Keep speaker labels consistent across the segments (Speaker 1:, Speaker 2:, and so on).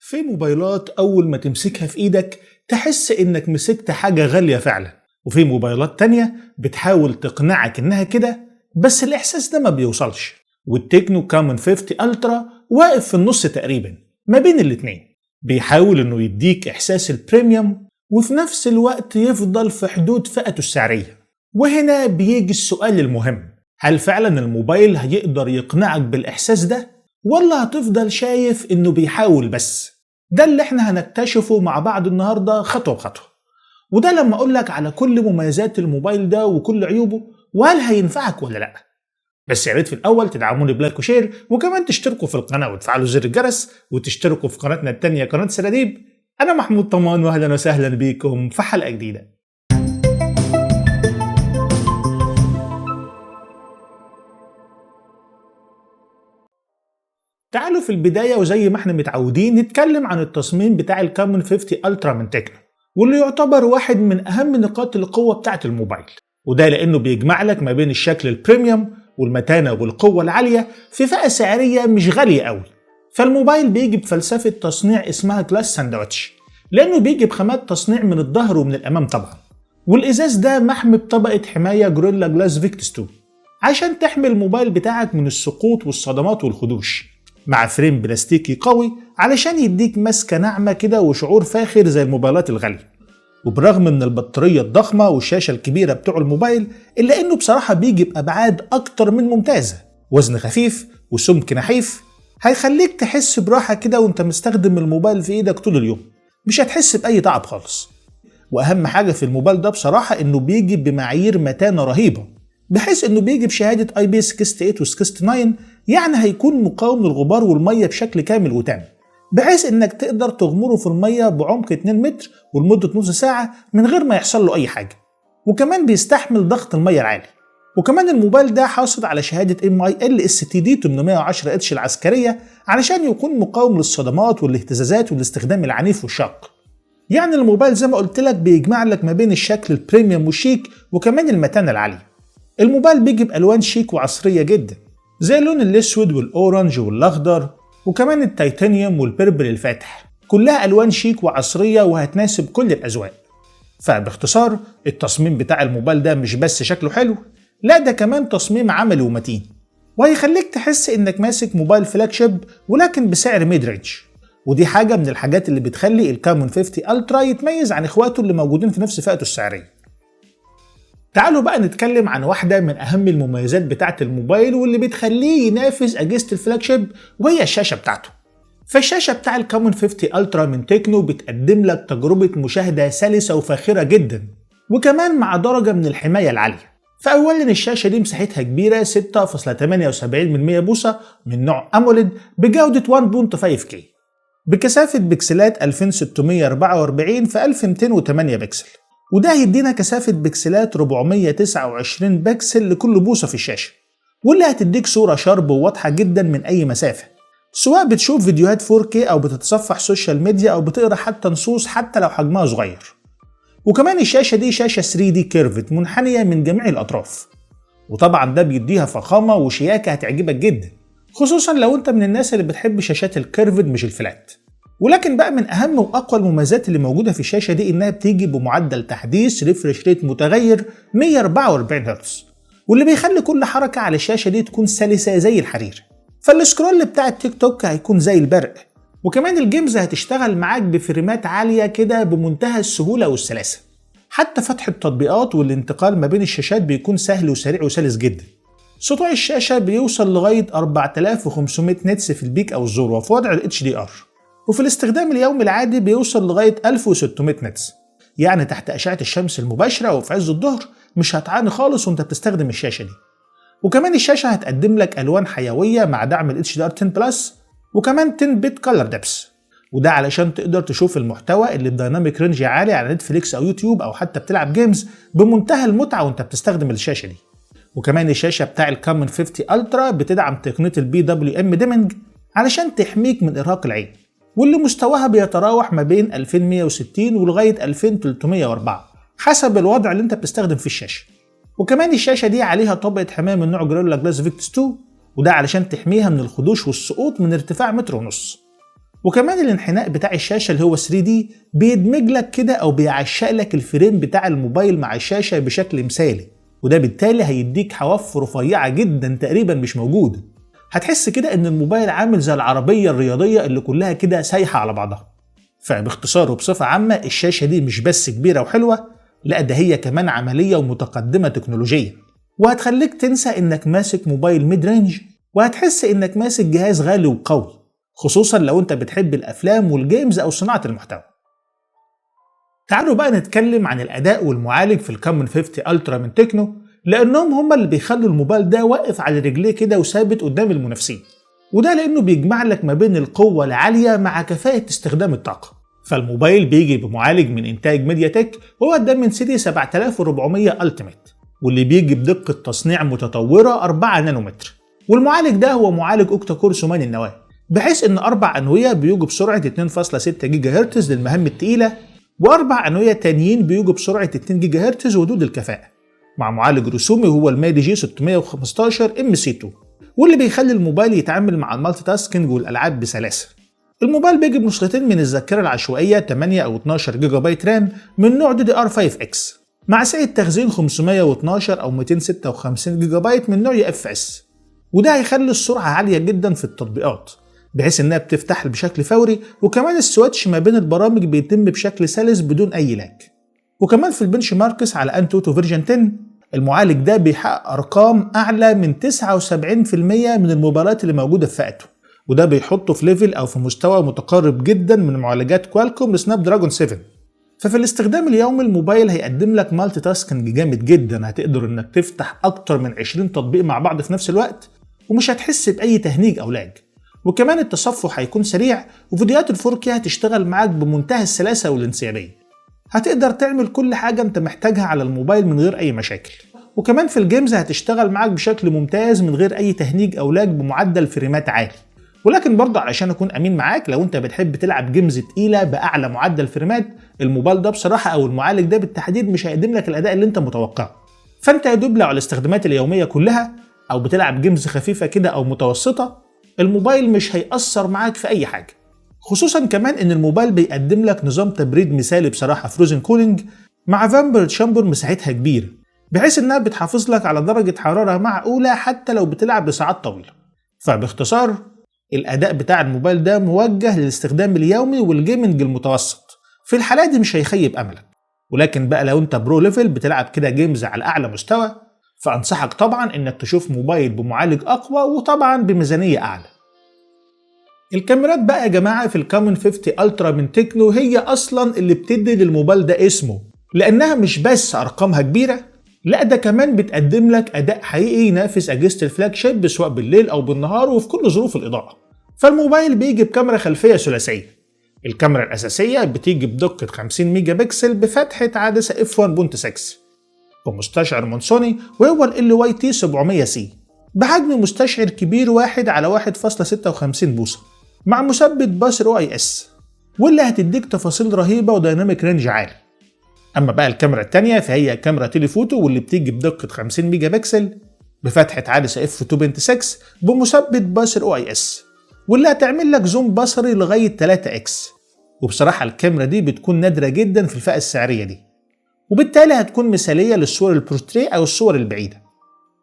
Speaker 1: في موبايلات أول ما تمسكها في إيدك تحس إنك مسكت حاجة غالية فعلا، وفي موبايلات تانية بتحاول تقنعك إنها كده بس الإحساس ده ما بيوصلش. وال Tecno Camon 50 Ultra واقف في النص تقريبا ما بين الاتنين، بيحاول إنه يديك إحساس ال premium وفي نفس الوقت يفضل في حدود فئته السعرية. وهنا بيجي السؤال المهم، هل فعلا الموبايل هيقدر يقنعك بالإحساس ده ولا هتفضل شايف إنه بيحاول بس؟ ده اللي احنا هنكتشفه مع بعض النهاردة خطوة بخطوة، وده لما أقولك على كل مميزات الموبايل ده وكل عيوبه وهل هينفعك ولا لأ. بس يا ريت في الأول تدعموني ب like و share، وكمان تشتركوا في القناة وتفعلوا زر الجرس وتشتركوا في قناتنا التانية قناة سراديب. أنا محمود طمان، وأهلا وسهلا بيكم في حلقة جديدة. تعالوا في البداية وزي ما احنا متعودين نتكلم عن التصميم بتاع ال Camon 50 Ultra من Tecno، واللي يعتبر واحد من أهم نقاط القوة بتاعة الموبايل، وده لأنه بيجمع لك ما بين الشكل ال premium والمتانة والقوة العالية في فئة سعرية مش غالية قوي. فالموبايل بيجي بفلسفة تصنيع اسمها glass sandwich، لأنه بيجي بخامات تصنيع من الظهر ومن الأمام طبعا، والإزاز ده محمي بطبقة حماية Gorilla Glass Victus 2 عشان تحمي الموبايل بتاعك من السقوط والصدمات والخدوش، مع frame بلاستيكي قوي علشان يديك مسكة ناعمة كده وشعور فاخر زي الموبايلات الغالية. وبرغم من البطارية الضخمة والشاشة الكبيرة بتوع الموبايل، إلا إنه بصراحة بيجي بأبعاد أكتر من ممتازة، وزن خفيف وسمك نحيف، هيخليك تحس براحة كده وانت مستخدم الموبايل في ايدك طول اليوم، مش هتحس بأي تعب خالص. وأهم حاجة في الموبايل ده بصراحة إنه بيجي بمعايير متانة رهيبة، بحيث إنه بيجي بشهادة IP 68 و 69، يعني هيكون مقاوم للغبار والمية بشكل كامل وتام، بحيث إنك تقدر تغمره في المية بعمق 2 متر ولمدة نص ساعة من غير ما يحصل له أي حاجة، وكمان بيستحمل ضغط المية العالي. وكمان الموبايل ده حاصل على شهادة MIL STD 810 H العسكرية علشان يكون مقاوم للصدمات والاهتزازات والاستخدام العنيف والشاق. يعني الموبايل زي ما قلت لك بيجمع لك ما بين الشكل ال premium والشيك وكمان المتانة العالية. الموبايل بيجي بألوان شيك وعصرية جدا زي اللون الأسود وال orange والأخضر، وكمان التيتانيوم وال purple الفاتح، كلها ألوان شيك وعصرية وهتناسب كل الأذواق. فباختصار التصميم بتاع الموبايل ده مش بس شكله حلو، لا ده كمان تصميم عملي ومتين، وهيخليك تحس انك ماسك موبايل flagship ولكن بسعر mid range. ودي حاجة من الحاجات اللي بتخلي ال Camon 50 Ultra يتميز عن اخواته اللي موجودين في نفس فئته السعرية. تعالوا بقى نتكلم عن واحدة من أهم المميزات بتاعة الموبايل واللي بتخليه ينافس أجهزة ال flagship، وهي الشاشة بتاعته. فالشاشة بتاع ال Camon 50 Ultra من Tecno بتقدم لك تجربة مشاهدة سلسة وفاخرة جدا، وكمان مع درجة من الحماية العالية. فأولا الشاشة دي مساحتها كبيرة 6.78 بوصة من نوع AMOLED بجودة 1.5K بكثافة بكسلات 2644 في 1208 بكسل، وده هيدينا كثافة بكسلات 429 بكسل لكل بوصة في الشاشة، واللي هتديك صورة sharp وواضحة جدا من أي مسافة، سواء بتشوف فيديوهات 4K أو بتتصفح social media أو بتقرأ حتى نصوص حتى لو حجمها صغير. وكمان الشاشة دي شاشة 3D curved منحنية من جميع الأطراف، وطبعا ده بيديها فخامة وشياكة هتعجبك جدا، خصوصا لو انت من الناس اللي بتحب شاشات ال curved مش ال flat. ولكن بقى من أهم وأقوى المميزات اللي موجودة في الشاشة دي إنها بتيجي بمعدل تحديث refresh rate متغير 144 هرتز، واللي بيخلي كل حركة على الشاشة دي تكون سلسة زي الحرير. فال scroll بتاع التيك توك هيكون زي البرق، وكمان ال games هتشتغل معاك بفريمات عالية كده بمنتهى السهولة والسلاسة. حتى فتح التطبيقات والانتقال ما بين الشاشات بيكون سهل وسريع وسلس جدا. سطوع الشاشة بيوصل لغاية 4500 nits في ال peak أو الذروة في وضع ال HDR، وفي الاستخدام اليومي العادي بيوصل لغاية 1600 nits، يعني تحت أشعة الشمس المباشرة وفي عز الظهر مش هتعاني خالص وانت بتستخدم الشاشة دي. وكمان الشاشة هتقدم لك ألوان حيوية مع دعم ال HDR 10 plus وكمان 10 bit color depth، وده علشان تقدر تشوف المحتوى اللي ب dynamic range عالي على Netflix او يوتيوب او حتى بتلعب games بمنتهى المتعة وانت بتستخدم الشاشة دي. وكمان الشاشة بتاع ال Camon 50 Ultra بتدعم تقنية ال PWM dimming علشان تحميك من ارهاق العين، واللي مستواها بيتراوح ما بين 2160 ولغاية 2304 حسب الوضع اللي انت بتستخدم فيه الشاشة. وكمان الشاشة دي عليها طبقة حماية من نوع Gorilla Glass Victus 2، وده علشان تحميها من الخدوش والسقوط من ارتفاع 1.5 متر. وكمان الانحناء بتاع الشاشة اللي هو 3D بيدمج لك كده او بيعشق لك ال frame بتاع الموبايل مع الشاشة بشكل مثالي، وده بالتالي هيديك حواف رفيعة جدا تقريبا مش موجودة. هتحس كده ان الموبايل عامل زي العربية الرياضية اللي كلها كده سايحه على بعضها. فباختصار وبصفه عامة الشاشة دي مش بس كبيرة وحلوه، لا ده هي كمان عملية ومتقدمه تكنولوجيا، وهتخليك تنسى انك ماسك موبايل mid range، وهتحس انك ماسك جهاز غالي وقوي، خصوصا لو انت بتحب الافلام وال games او صناعة المحتوى. تعالوا بقى نتكلم عن الاداء والمعالج في ال Camon 50 Ultra من تكنو، لانهم هم اللي بيخلوا الموبايل ده واقف على رجليه كده وثابت قدام المنافسين، وده لانه بيجمع لك ما بين القوة العالية مع كفاءة استخدام الطاقة. فالموبايل بيجي بمعالج من انتاج MediaTek وهو ال Dimensity 7400 Ultimate، واللي بيجي بدقة تصنيع متطورة 4 نانومتر. والمعالج ده هو معالج octa core ثماني النواة، بحيث ان اربع انوية بيجوا بسرعة 2.6 جيجا هرتز للمهام الثقيلة، واربع انوية تانيين بيجوا بسرعة 2 جيجا هرتز ودول للكفاءه، مع معالج رسومي هو ال Mali G615 MC2، واللي بيخلي الموبايل يتعامل مع ال multitasking والالعاب بسلاسة. الموبايل بيجي بنسختين من الذاكرة العشوائية 8 او 12 جيجا بايت RAM من نوع DDR5X، مع سعة تخزين 512 او 256 جيجا بايت من نوع UFS، وده هيخلي السرعة عالية جدا في التطبيقات بحيث انها بتفتح بشكل فوري، وكمان ال switch ما بين البرامج بيتم بشكل سلس بدون اي lag. وكمان في ال benchmarks على AnTuTu version 10 المعالج ده بيحقق ارقام اعلى من 79% من الموبايلات اللي موجودة في فئته، وده بيحطه في level او في مستوى متقارب جدا من معالجات Qualcomm ل Snapdragon 7. ففي الاستخدام اليومي الموبايل هيقدم لك multitasking جامد جدا، هتقدر انك تفتح اكتر من 20 تطبيق مع بعض في نفس الوقت ومش هتحس باي تهنيج او lag. وكمان التصفح هيكون سريع، وفيديوهات ال 4K هتشتغل معاك بمنتهى السلاسة والانسيابية. هتقدر تعمل كل حاجة انت محتاجها على الموبايل من غير اي مشاكل. وكمان في ال games هتشتغل معاك بشكل ممتاز من غير اي تهنيج او lag بمعدل فريمات عالي. ولكن برضه علشان اكون امين معاك، لو انت بتحب تلعب games تقيلة باعلى معدل فريمات، الموبايل ده بصراحة او المعالج ده بالتحديد مش هيقدم لك الاداء اللي انت متوقعه. فانت يا دوب لو على الاستخدامات اليومية كلها او بتلعب games خفيفة كده او متوسطه، الموبايل مش هيأثر معاك في اي حاجة. خصوصا كمان ان الموبايل بيقدم لك نظام تبريد مثالي بصراحة، frozen cooling مع vapor chamber مساحتها كبيرة، بحيث انها بتحافظ لك على درجه حرارة معقولة حتى لو بتلعب لساعات طويلة. فباختصار الاداء بتاع الموبايل ده موجه للاستخدام اليومي وال gaming المتوسط، في الحالة دي مش هيخيب املك. ولكن بقى لو انت pro level بتلعب كده games على اعلى مستوى، فانصحك طبعا انك تشوف موبايل بمعالج اقوى وطبعا بميزانيه اعلى. الكاميرات بقى يا جماعة في ال Camon 50 Ultra من تكنو هي اصلا اللي بتدي للموبايل ده اسمه، لانها مش بس ارقامها كبيرة، لا ده كمان بتقدم لك اداء حقيقي ينافس اجهزة ال flagship سواء بالليل او بالنهار وفي كل ظروف الاضاءة. فالموبايل بيجي بكاميرا خلفية ثلاثية. الكاميرا الاساسية بتيجي بدقة 50 ميجا بكسل بفتحه عدسة f 1.6 بمستشعر من سوني وهو ال LYT 700 C بحجم مستشعر كبير 1 على 1.56 بوصه مع مثبت بصري OIS، واللي هتديك تفاصيل رهيبة و dynamic range عالي. اما بقى الكاميرا الثانية فهي كاميرا telephoto، واللي بتيجي بدقة 50 ميجا بكسل بفتحه عدسة f 2.6 بمثبت بصري OIS، واللي هتعمل لك zoom بصري لغاية 3 x. وبصراحة الكاميرا دي بتكون نادرة جدا في الفئة السعرية دي، وبالتالي هتكون مثاليه للصور البورتريه او الصور البعيدة.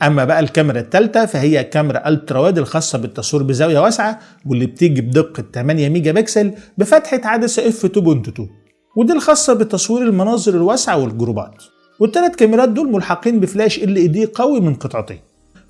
Speaker 1: اما بقى الكاميرا الثالثة فهي كاميرا ultra wide الخاصة بالتصوير بزاوية واسعه، واللي بتيجي بدقة 8 ميجا بكسل بفتحه عدسة f 2.2، ودي الخاصة بتصوير المناظر الواسعة والجروبات. والثلاث كاميرات دول ملحقين ب flash LED قوي من قطعتين،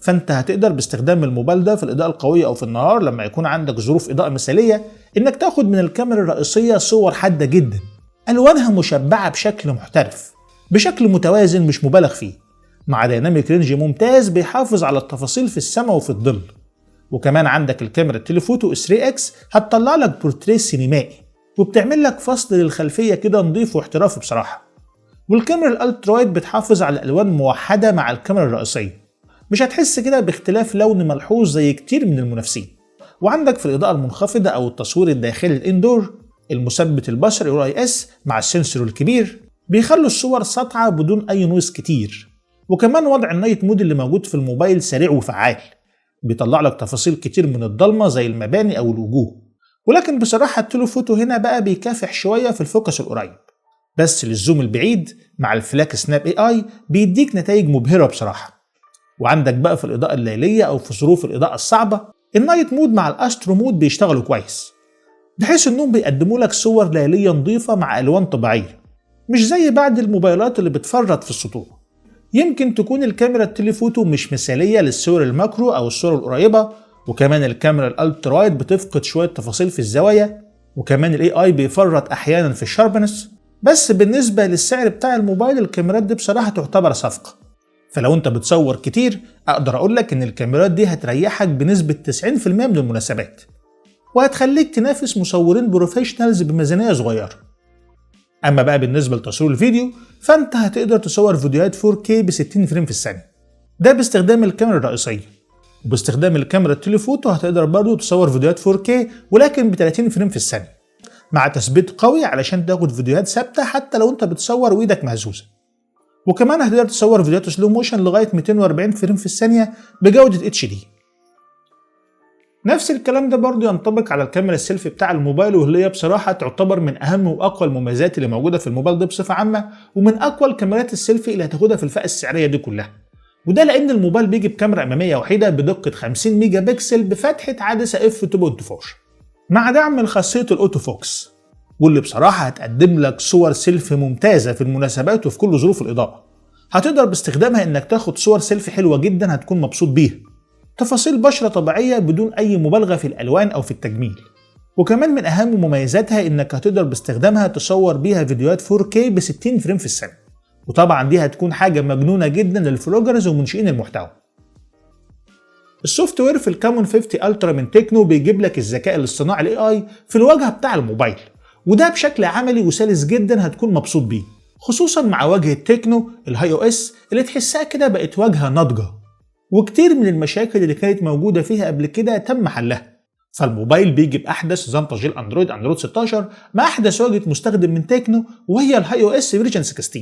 Speaker 1: فانت هتقدر باستخدام الموبايل ده في الاضاءة القوية او في النهار لما يكون عندك ظروف اضاءه مثاليه انك تاخد من الكاميرا الرئيسية صور حادة جدا، الوانها مشبعة بشكل محترف، بشكل متوازن مش مبالغ فيه، مع dynamic range ممتاز بيحافظ على التفاصيل في السماء وفي الظل. وكمان عندك الكاميرا ال telephoto 3 x هتطلع لك بورتريه سينمائي وبتعمل لك فصل للخلفيه كده نظيف واحترافي بصراحة. والكاميرا ال ultra wide بتحافظ على الوان موحدة مع الكاميرا الرئيسية، مش هتحس كده باختلاف لون ملحوظ زي كتير من المنافسين. وعندك في الاضاءة المنخفضة او التصوير الداخلي ال indoor المثبت البصري OIS مع ال sensor الكبير بيخلوا الصور ساطعه بدون اي noise كتير. وكمان وضع ال night mode اللي موجود في الموبايل سريع وفعال، بيطلع لك تفاصيل كتير من الضلمة زي المباني او الوجوه. ولكن بصراحة ال telephoto هنا بقى بيكافح شوية في ال focus القريب، بس لل zoom البعيد مع ال FlexSnap AI بيديك نتائج مبهرة بصراحة. وعندك بقى في الإضاءة الليلية أو في ظروف الإضاءة الصعبة ال night mode مع ال astro mode بيشتغلوا كويس، بحيث انهم بيقدموا لك صور ليلية نظيفة مع ألوان طبيعية، مش زي بعض الموبايلات اللي بتفرط في السطوع. يمكن تكون الكاميرا ال telephoto مش مثالية للصور ال macro أو الصور القريبة، وكمان الكاميرا ال ultra wide بتفقد شوية تفاصيل في الزوايا، وكمان ال AI بيفرط احيانا في ال sharpness. بس بالنسبة للسعر بتاع الموبايل الكاميرات دي بصراحة تعتبر صفقة. فلو انت بتصور كتير اقدر اقول لك ان الكاميرات دي هتريحك بنسبة 90% من المناسبات، وهتخليك تنافس مصورين professionals بميزانية صغيرة. اما بقى بالنسبة لتصوير الفيديو فانت هتقدر تصور فيديوهات 4K ب 60 frame في الثانية، ده باستخدام الكاميرا الرئيسية. وباستخدام الكاميرا ال telephoto هتقدر برضه تصور فيديوهات 4K ولكن ب 30 frame في الثانية، مع تثبيت قوي علشان تاخد فيديوهات ثابتة حتى لو انت بتصور وايدك مهزوزة. وكمان هتقدر تصور فيديوهات slow motion لغاية 240 frame في الثانية بجودة HD. نفس الكلام ده برضه ينطبق على الكاميرا السيلفي بتاع الموبايل، وهي بصراحة تعتبر من أهم وأقوى المميزات اللي موجودة في الموبايل ده بصفة عامة، ومن أقوى الكاميرات السيلفي اللي هتاخدها في الفئة السعرية دي كلها. وده لأن الموبايل بيجي بكاميرا أمامية وحيدة بدقة 50 ميجا بكسل بفتحة عدسة f 2.4 مع دعم لخاصية ال auto focus، واللي بصراحة هتقدم لك صور سيلفي ممتازة في المناسبات وفي كل ظروف الإضاءة. هتقدر باستخدامها إنك تاخد صور سيلفي حلوة جدا هتكون مبسوط بيها، تفاصيل بشرة طبيعية بدون أي مبالغة في الألوان أو في التجميل. وكمان من أهم مميزاتها إنك هتقدر باستخدامها تصور بيها فيديوهات 4K ب 60 frame في الثانية، وطبعا دي هتكون حاجة مجنونة جدا لل vloggers ومنشئين المحتوى. ال software في ال Camon 50 Ultra من تكنو بيجيب لك الذكاء الاصطناعي ال AI في الواجهة بتاع الموبايل، وده بشكل عملي وسلس جدا هتكون مبسوط بيه، خصوصا مع واجهة تكنو ال HiOS اللي تحسها كده بقت واجهة ناضجة، وكتير من المشاكل اللي كانت موجودة فيها قبل كده تم حلها. فالموبايل بيجي بأحدث نظام تشغيل اندرويد، اندرويد 16، مع أحدث واجهة مستخدم من تكنو وهي ال HiOS version 16.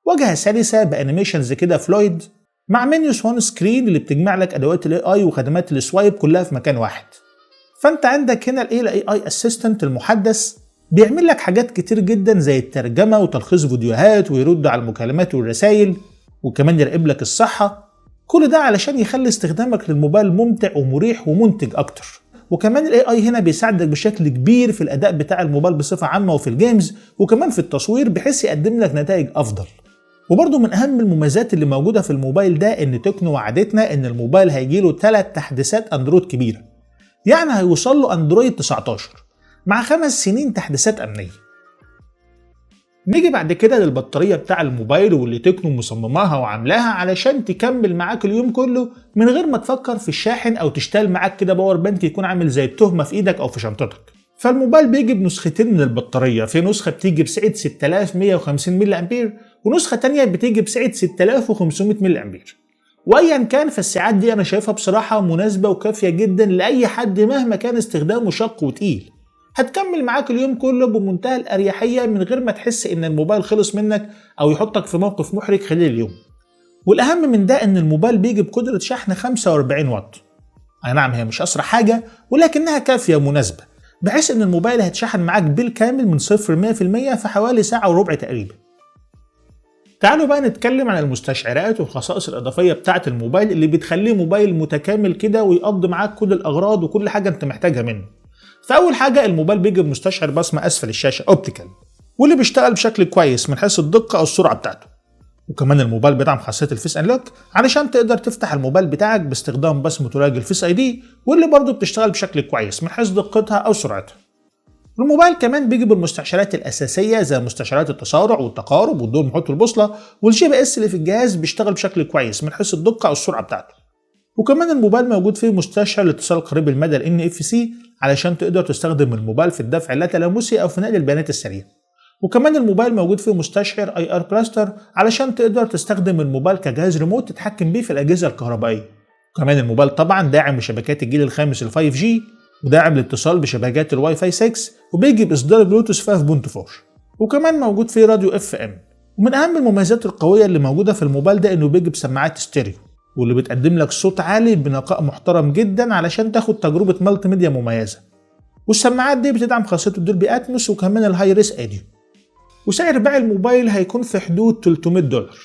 Speaker 1: واجهة سلسة ب animations كده fluid مع menus one screen اللي بتجمع لك ادوات ال AI وخدمات ال swipe كلها في مكان واحد. فانت عندك هنا ال AI assistant المحدث بيعمل لك حاجات كتير جدا زي الترجمة وتلخيص فيديوهات ويرد على المكالمات والرسائل، وكمان يراقب لك الصحة. كل ده علشان يخلي استخدامك للموبايل ممتع ومريح ومنتج اكتر. وكمان ال AI هنا بيساعدك بشكل كبير في الاداء بتاع الموبايل بصفة عامة وفي ال games وكمان في التصوير، بحيث يقدم لك نتائج افضل. وبرضه من اهم المميزات اللي موجودة في الموبايل ده ان تكنو وعدتنا ان الموبايل هيجيله 3 تحديثات اندرويد كبيرة، يعني هيوصل له اندرويد 19 مع 5 سنين تحديثات امنية. نيجي بعد كده للبطاريه بتاع الموبايل، واللي تكنو مصمماها وعاملاها علشان تكمل معاك اليوم كله من غير ما تفكر في الشاحن او تشتغل معاك كده power bank يكون عامل زي التهمة في ايدك او في شنطتك. فالموبايل بيجي بنسختين من البطاريه، في نسخه بتيجي بسعة 6150 ملي امبير ونسخة تانية بتيجي بسعة 6500 ملي امبير. وايا كان فالسعات دي انا شايفها بصراحة مناسبة وكافيه جدا لاي حد مهما كان استخدامه شاق وتقيل. هتكمل معاك اليوم كله بمنتهى الاريحيه من غير ما تحس ان الموبايل خلص منك او يحطك في موقف محرج خلال اليوم. والاهم من ده ان الموبايل بيجي بقدره شحن 45 واط. اي نعم هي مش اسرع حاجة ولكنها كافيه ومناسبه، بحيث ان الموبايل هيتشحن معاك بالكامل من 0 ل 100% في حوالي ساعة وربع تقريبا. تعالوا بقى نتكلم عن المستشعرات والخصائص الإضافية بتاعة الموبايل اللي بتخليه موبايل متكامل كده ويقضي معاك كل الأغراض وكل حاجة أنت محتاجها منه. فأول حاجة الموبايل بيجي بمستشعر بصمة أسفل الشاشة optical، واللي بيشتغل بشكل كويس من حيث الدقة أو السرعة بتاعته. وكمان الموبايل بيدعم خاصية ال face unlock علشان تقدر تفتح الموبايل بتاعك باستخدام بصمة وجه ال Face ID، واللي برضه بتشتغل بشكل كويس من حيث دقتها أو سرعتها. الموبايل كمان بيجي بالمستشعرات الأساسية زي مستشعرات التسارع والتقارب والضوء المحيط والبوصلة، وال GPS اللي في الجهاز بيشتغل بشكل كويس من حيث الدقة أو السرعة بتاعته. وكمان الموبايل موجود فيه مستشعر الاتصال قريب المدى ال NFC علشان تقدر تستخدم الموبايل في الدفع اللاتلامسي أو في نقل البيانات السريع. وكمان الموبايل موجود فيه مستشعر IR blaster علشان تقدر تستخدم الموبايل كجهاز ريموت تتحكم بيه في الأجهزة الكهربائية. وكمان الموبايل طبعا داعم لشبكات الجيل الخامس ال 5G، وداعم للاتصال بشبكات الواي فاي 6، وبيجي باصدار بلوتوث 5.4، وكمان موجود فيه راديو FM. ومن اهم المميزات القوية اللي موجودة في الموبايل ده انه بيجي بسماعات ستيريو، واللي بتقدم لك صوت عالي بنقاء محترم جدا علشان تاخد تجربه multimedia مميزه. والسماعات دي بتدعم خاصية ال Dolby Atmos وكمان ال Hi-Res Audio. وسعر بيع الموبايل هيكون في حدود $300،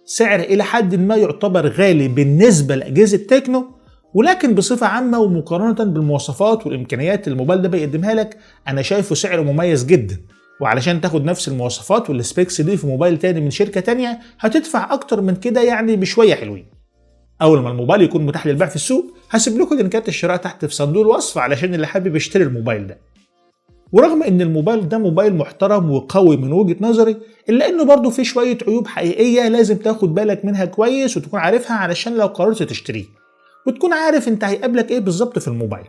Speaker 1: سعر الى حد ما يعتبر غالي بالنسبة لاجهزة تكنو، ولكن بصفة عامة ومقارنة بالمواصفات والامكانيات اللي الموبايل ده بيقدمها لك انا شايفه سعر مميز جدا. وعلشان تاخد نفس المواصفات وال specs دي في موبايل تاني من شركة تانية هتدفع اكتر من كده يعني بشوية حلوين. اول ما الموبايل يكون متاح للبيع في السوق هسيب لكم لينكات الشراء تحت في صندوق الوصف علشان اللي حابب يشتري الموبايل ده. ورغم ان الموبايل ده موبايل محترم وقوي من وجهة نظري، الا انه برضه فيه شوية عيوب حقيقية لازم تاخد بالك منها كويس وتكون عارفها علشان لو قررت تشتريه وتكون عارف انت هيقابلك ايه بالظبط في الموبايل.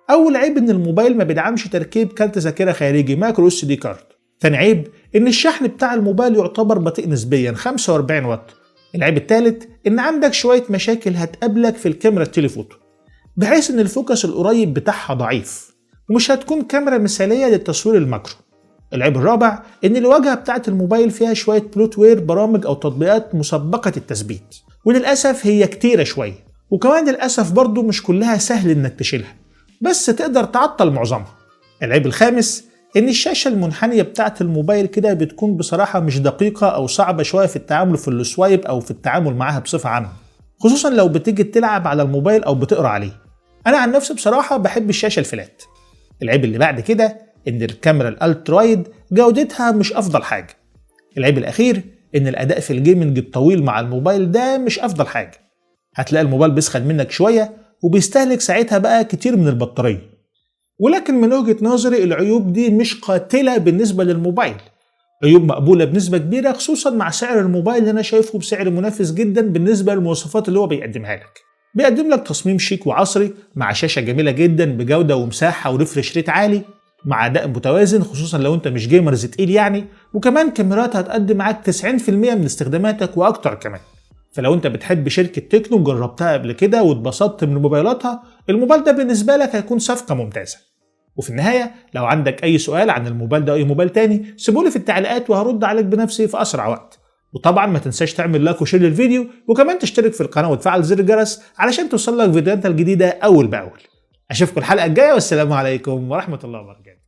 Speaker 1: اول عيب ان الموبايل ما بيدعمش تركيب كارت ذاكرة خارجي micro SD card. ثاني عيب ان الشحن بتاع الموبايل يعتبر بطيء نسبيا 45 واط. العيب الثالث ان عندك شوية مشاكل هتقابلك في الكاميرا ال telephoto، بحيث ان ال focus القريب بتاعها ضعيف ومش هتكون كاميرا مثالية للتصوير ال macro. العيب الرابع ان الواجهة بتاعت الموبايل فيها شوية bloatware، برامج او تطبيقات مسبقة التثبيت، وللأسف هي كتيرة شوية، وكمان للأسف برضو مش كلها سهل انك تشيلها، بس تقدر تعطل معظمها. العيب الخامس ان الشاشة المنحنية بتاعت الموبايل كده بتكون بصراحة مش دقيقة او صعبة شوية في التعامل في ال swipe او في التعامل معاها بصفة عامة، خصوصا لو بتيجي تلعب على الموبايل او بتقرا عليه. انا عن نفسي بصراحة بحب الشاشة ال flat. العيب اللي بعد كده ان الكاميرا ال ultra wide جودتها مش افضل حاجة. العيب الاخير ان الاداء في ال gaming الطويل مع الموبايل ده مش افضل حاجة، هتلاقي الموبايل بيسخن منك شوية وبيستهلك ساعتها بقى كتير من البطارية. ولكن من وجهة نظري العيوب دي مش قاتلة بالنسبة للموبايل، عيوب مقبولة بنسبة كبيرة، خصوصا مع سعر الموبايل اللي انا شايفه بسعر منافس جدا بالنسبة للمواصفات اللي هو بيقدمها لك. بيقدم لك تصميم شيك وعصري مع شاشة جميلة جدا بجودة ومساحة و refresh rate عالي، مع أداء متوازن خصوصا لو انت مش gamers تقيل يعني، وكمان كاميرات هتقدم معاك 90% من استخداماتك واكتر كمان. فلو انت بتحب شركة تكنو وجربتها قبل كده واتبسطت من موبايلاتها، الموبايل ده بالنسبة لك هيكون صفقة ممتازة. وفي النهاية لو عندك أي سؤال عن الموبايل ده أو أي موبايل تاني سيبولي في التعليقات وهرد عليك بنفسي في أسرع وقت. وطبعا ما تنساش تعمل like و share للفيديو، وكمان تشترك في القناة وتفعل زر الجرس علشان توصلك فيديوهاتنا الجديدة أول بأول. أشوفكم الحلقة الجاية، والسلام عليكم ورحمة الله وبركاته.